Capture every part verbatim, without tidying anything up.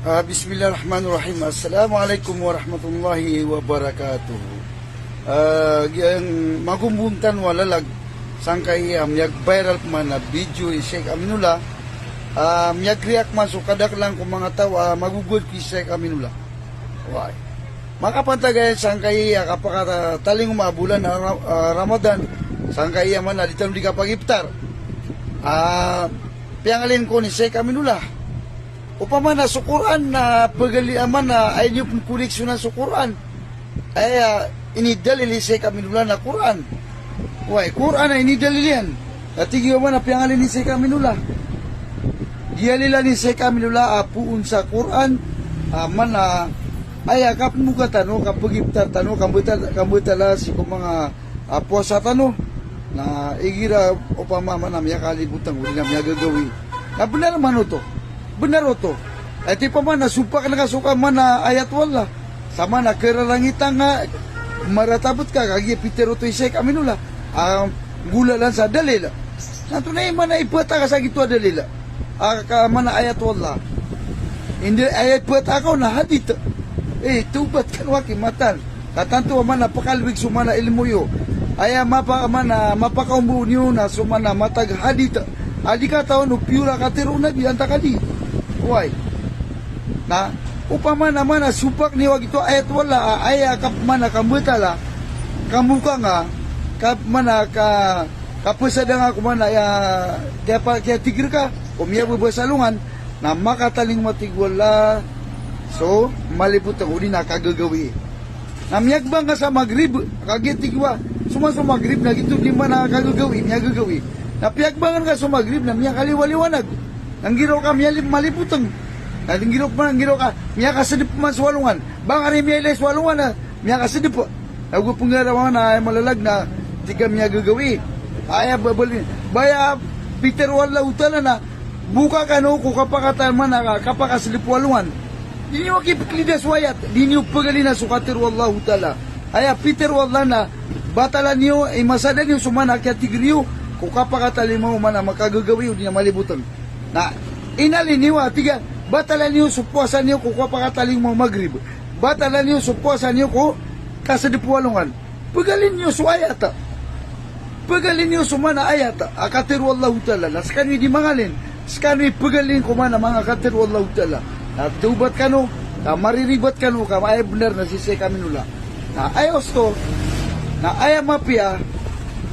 Ah, bismillahirrahmanirrahim. Assalamualaikum warahmatullahi wabarakatuh. Ah, giyangkai a magombontan o lalag sangkai a miyag-viral pman a video i Sheikh Aminullah. Ah, miyag-react man so kadaklan ko manga taw a magogowad ki Sheikh Aminullah. Oway. Makapantag aya sangkai a kapakatalingoma a bolan a Ra-, ah, Ramadan, sangkai a mana di tano di kapag-iftar. Ah, piyangalin ko ni Sheikh Aminullah. Opama na so Qur'an na pegeli a mana, aya niyo pn koneksyonan so Qur'an. Aya inidalil i Sheikh Aminullah na Qur'an. Oway, Qur'an a inidalil iyan. Na tig iyo a mana piyangalin i Sheikh Aminullah. Diyalilan i Sheikh Aminullah a poon sa Qur'an, a mana aya kapmboka tano, kapag-iftar tano, kambetala, kambetala sii ko manga a powasa tano, na igira opama mana miyakalibotng odi na miyagagawii. Na bnar man oto. Bnar oto. Aya tig opama na sopak ngka so ka mana ayat o Allah. Sa mana kararangitan ka, maratabat ka, kagiya pitharo oto i Sheikh Aminullah. A, golalan sa dalil. Na antonaa i mana ipataka sa giyoto a dalil a ka mana ayat o Allah. Ino aya ipataka on na hadith. Eh, tawbat kano aki matan. Ka tanto a mana pakalbig so mana ilmo iyo. Aya mapa-, mana mapakaombo niyo na so mana matag hadith. A di katawan o piyo ra katharo o Nabi antaa ka di. Oway. Na opama na mana sopak niyo a giyoto a ayat o Allah, a, aya kap-, mana kambetala, kamboka ngka, kap-, mana ka-, kapesada ngka ko mana aya, kiyapa-, kiyatig rka ko miyababasa alongan, na makatalingoma, tig o Allah, so malibotng odi na kagagawii. Na miyakbang ka sa Maghrib, kagiya tig o Allah, so man so Maghrib na giyoto di mana kagagawii, miyagagawii. Na piyakbangan ka so Maghrib na miyakaliwaliwanag. Na nggiraw ka miyali-, malibotng. Na nggiraw ka, nggiraw ka miyakasedep man so alongan. Ba ngka ri miyailay so alongan na miyakasedep. Ago pnggarawan a aya malalag na tig ka miyagagawii. Aya babali. Ba aya pitharo o Allahu Ta'ala na boka kano ko kapakata-, mana ka-, kapakasedep o alongan. Di niyo aki pklidas o ayat. Di niyo pgalina so katharo o Allahu Ta'ala. Aya pitharo o Allah na batala niyo, imasada niyo so mana kiyatig iyo ko kapakatalingoma o mana makagagawii odi na malibotng. Na inalin iyo a tig iyan, batala niyo so powasa niyo ko kapakatalingoma o Maghrib. Batala niyo so powasa niyo ko kasedep o alongan. Pgalin iyo so ayat. Pgalin iyo so mana ayat a katharo o Allahu Ta'ala. Na skano i di mangalin. Skano i pgalin ko mana manga katharo o Allahu Ta'ala. Na tawbat kano, ka mariribat kano, ka aya bnar na si Sheikh Aminullah. Na aya osto, na aya mapiya,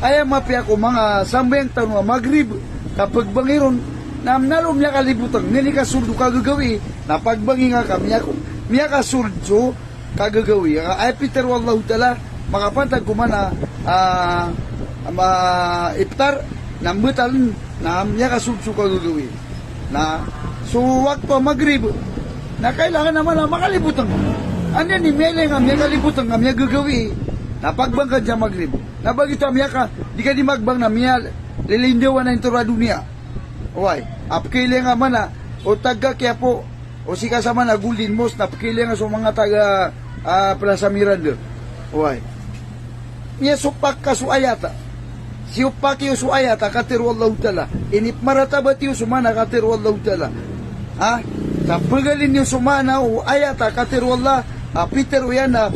aya mapiya ko manga sambayang tano a Maghrib, ka pagbangi ron, na mnalo miyakalibotng, na di kasold o kagagawii, na pagbangi ngka ka miyako-, miyakasold so kagagawii. Aya pitharo o Allahu Ta'ala, makapantag ko mana, ah, ma-, iftar, na mbetal, na miyakasold so kagagawii. Na so wakto a Maghrib na kailangan a mana makalibotng. Anda i miyailay ngka miyakalibotng ka miyagagawii, na pagbang ka sa Maghrib. Na ba giyoto a miyaka-, di ka di magbang na miyalilindawan a intoro a doniya. Oway, a pkailay ngka mana o taga Quiapo, o sii ka sa mana Golden Mosque na pkailay ngka so manga taga, ah, Plaza Miranda. Oway. Miyasopak ka so ayat. Siyopak iyo so ayat a katharo o Allahu Ta'ala. Inipmaratabat iyo so mana katharo o Allahu Ta'ala. Ha? Sa pgalin iyo so mana o ayat a katharo o Allah, a pitharo iyan a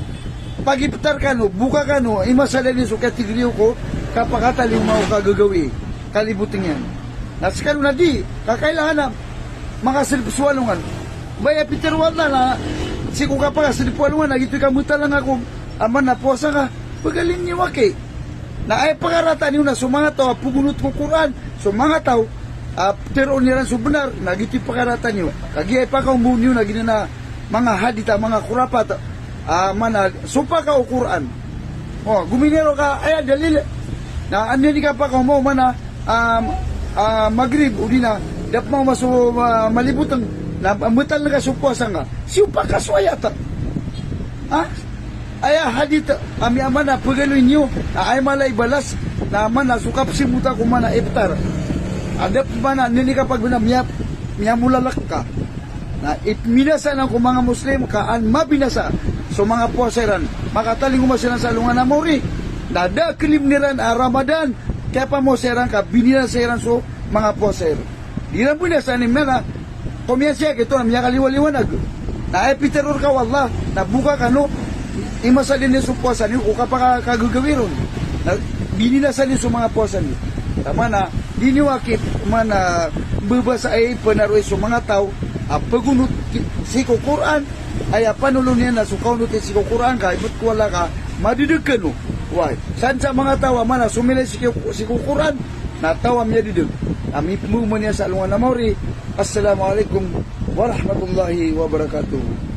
pagiftar kano, boka kano, imasada niyo so katharo iyo ko kapakatalingoma o kagagawii. Kalibotng iyan. Na skano na di, ka kailangan a makasedep so alongan. Ba aya pitharo o Allah na sii ko kapakasedep o alongan na giyoto i kambetala ngka ko a mana powasa ngka, pgalin iyo aki. Na aya pakarata niyo na so manga taw a pagonot ko Qur'an, so manga taw a tharoon iran so bnar, na giyoto i pakarata niyo. Kagiya ipakaombo niyo na giyanan a manga hadith a manga khurafat a mana sopak o Qur'an. O, gominero ka aya dalil. Na anda i kapakaoma o mana a, a, Maghrib, odi na da pman maoma so, a, malibotng, na mbetal ngka so powasa ngka. Siyopak ka so ayat. Ha? Aya hadith a miyaman a pagaloy niyo, a aya mala i balas na mana so kapsimota ko mana iftar. A da pman a anda i kapagona miya-, miyamolalak ka. Na ipminasa nan ko manga Muslim ka an mabinasa so manga powasa iran. Makatalingoma siran sa alongan a maori. Na da a claim iran a Ramadan, kiyapamowasa iran ka binasa iran so manga powasa iran. Di iran binasa ni mana Miyasiyaki to na miyakaliwaliwanag. Na aya pitharo rka o Allah na boka kano i masa dn so powasa niyo ko kapakagagawii ron. Na bininasan iyo so manga powasa niyo. Taman a di niyo aki, mana, mbabasa aya ipnaro i so manga taw a pagonot ki-, sii ko Qur'an, aya panolon iyan na so kaonoti sii ko Qur'an ka, ibt ko Allah ka madadg kano. Oway, san sa manga taw a mana somilay sii ko, sii ko Qur'an, na taw a miyadadg. A mipmbomani sa alongan a maori. Assalamu alaikum warahmatullahi wabarakatuh.